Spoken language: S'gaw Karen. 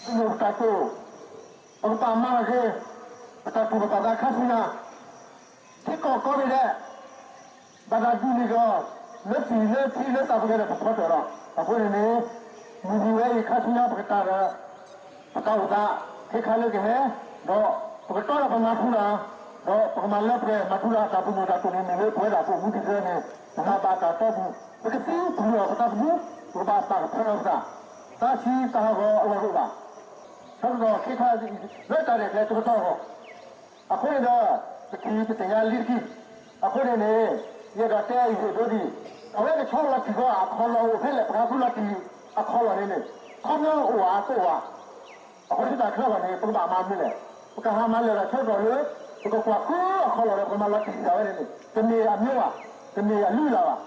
ပတၢ်တိာ်, ပကဘၣ်မၤဂ့ၤ ပတၢ်တိာ်ပာ်သးခါဆူညါ, ထံကီၢ်ကိးဘ့ၣ်ဒဲး ဘၣ်တၢ်ဒုးန့ၢ်ကီၢ် လၢသံၣ်လၢထံလၢသးပူၤဒီး ပဖီတၢၢ်လီၤ. အဃိန့ၣ်န့ၣ် မုၢ်နံၤဝဲအံၤခါဆူညါ ပကတၢ်ဒီး ပတၢ်အိၣ်သး ခဲခါလၢကဟဲ, ဒီးပကတီဒီးပမၤထူရၤ, ဒီးပကမၤလၢပှဲၤမၤထူရၤအတၢ်ပညိၣ်တၢ်တိာ်န့ၢ်မ့ၢ်လၢပဝဲဒၣ်ပအိၣ်မူဒ်သိးန့ၣ် ပမၤဘၣ်တၢ်တီပူၤ, ပကသံပူၤလီၤပသးသမူ, ပကဘၣ်ပာ်ကဖၢလီၤပသး, တၢ်ဆံးတၢ်ဟးဂီၤအလီၢ်တအိၣ်ဘၣ်. ဆၢကတီၢ်ခဲခါ လၢတၢ်ရဲၣ်ကျဲၤတကတီၢ်အဂီၢ် အဃိန့ၣ်ဒီး ပထံၣ်ပသ့ၣ်ညါလံတက့ၢ်. အဃိန့ၣ်န့ၣ် ယအဲၣ်ဒိးတဲအံၤဒိဒ်အံၤ, အဝဲကဆီလီၤတံၢ်ဃီအခီလီၢ်အိၣ်ဖဲလဲၣ်, ပှၤဃုလီၤတံၢ်အခီလီၢ်န့ၣ်န့ၣ် ခီပညီအိၣ်ဧါတအိၣ်ဧါ. အဃိန့ၣ်တၢ်ခဲလၢာ်န့ၣ် ပကဘၣ်မၤမနုၤလဲၣ်. ပကဟးမၤလဲၤလီၤဆၢကတီၢ်လၢ ပကကွၢ်ဃုအခီလီၢ်ဒီး ပကမၤလီၤတံၢ်တၢ်ဝဲန့ၣ်န့ၣ် တမ့ၢ်အမ့ၢ်ဘၣ်, တမ့ၢ်အလုၢ်အလၢ်ဘၣ်.